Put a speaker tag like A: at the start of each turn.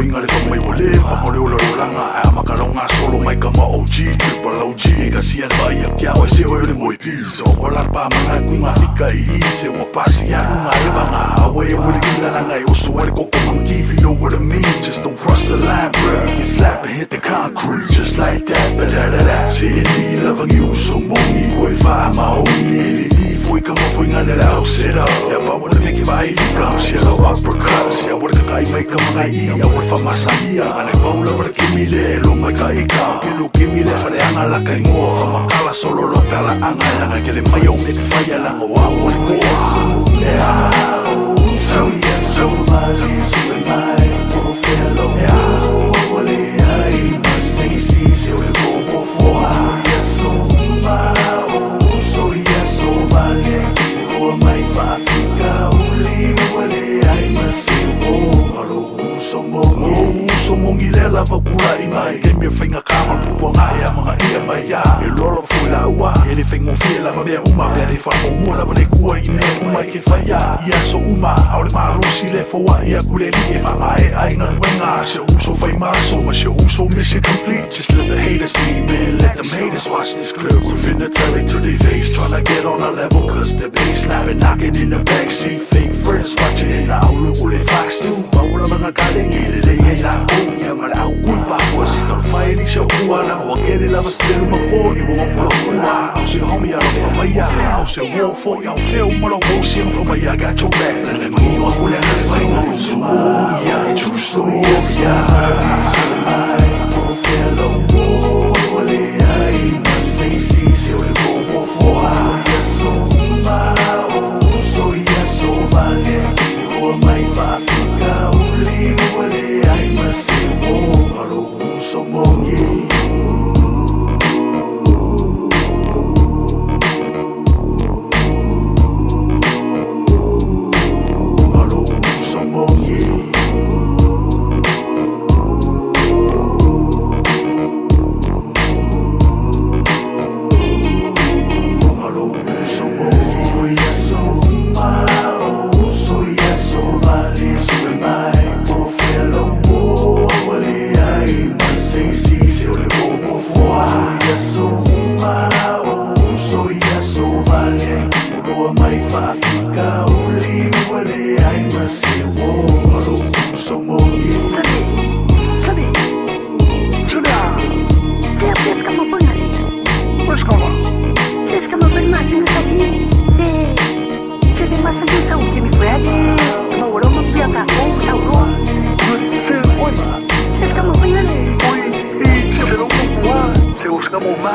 A: Uinga le fa mai wa le fa mo le ola rolanga A makalonga solo mai ka ma OG Triple OG E ka sian ba ia kia oi se oi le moi pi So wala pa manga kunga fika i se wa pasi ya kunga e vanga Awe e wale kila langa e oso wale koko monkey If you know what I mean. Just don't cross the line, bro. You get slapped and hit the concrete just like that, ba da da da. Se e ni lava ngi uso mongi Koe wha ma hongi E le ni foi ka mo foi ngane lau set up. Ya pa wale meke vai li kam Se lau uppercut. Se a wale kakai mai ka mga i A wale wha masa ia. Ngane paula wale kimi le lo mai ka i ka. Ke lo kimi le whare anga la ka ingoa. Wha makala solo lo pala anga. E langa ke le mai au me whaia langa wa wale koa. So yeah, so vale sue mai po felo wale ai ma se o le go foa. Yeah, so ma o so yeah, so vale o mai fa fika uli wale ai ma se o alo so mo so mo ngi le lava kula i mai. Ke me whainga kama pupua ngā ea mga ia mai ia. E lola fui la ua. E le whaingo fie lava mea uma. Pea le wha mua lava le kua i mea uma i ke whaia. Ia so uma. Au le malosi le foa ia kule li e wha e ai ngā wenga. Se uso whai maso ma se uso mission complete. Just let the haters be, man. Let them haters watch this clip. We finna tell it to their face. Tryna get on a level cause the bass slapping, knocking in the backseat. Fake friends watching in the outlook ule Fox 2. Paula mga kaling ire le ye la ko. Ya mara au kui pa kua si ka whai ni se kua la wa kele lava steru ma ko i wa kua kua. Au se homie au fa mai ya. Au se wo fo au se o mala wo si fa mai ya got your back. Le mangi o kule na sai na so yeah, true story yeah.
B: Sue mai po felo wale ai ma se o le go foa. Yeah, so ma o so yeah, so vale o mai fa fika uli wale ai ma se o alo so mo Alo so mo Alo so mo yeah, so ma o so yeah, so vale sue mai po felo wale ai ma se o le go foa. Yeah, so ma o so yeah, so vale o mai fa fika uli wale ai ma se o alo so mo
C: 这里，这里啊，这是干嘛蹦啊？
D: 为什么？
C: 这是干嘛蹦嘛？今天手机，这这马上就上午给你回来的，怎么我都没不要干，我不想说，
D: 这喂，
C: 这是干嘛蹦啊？
D: 喂，这是龙虎啊，这我是个木马。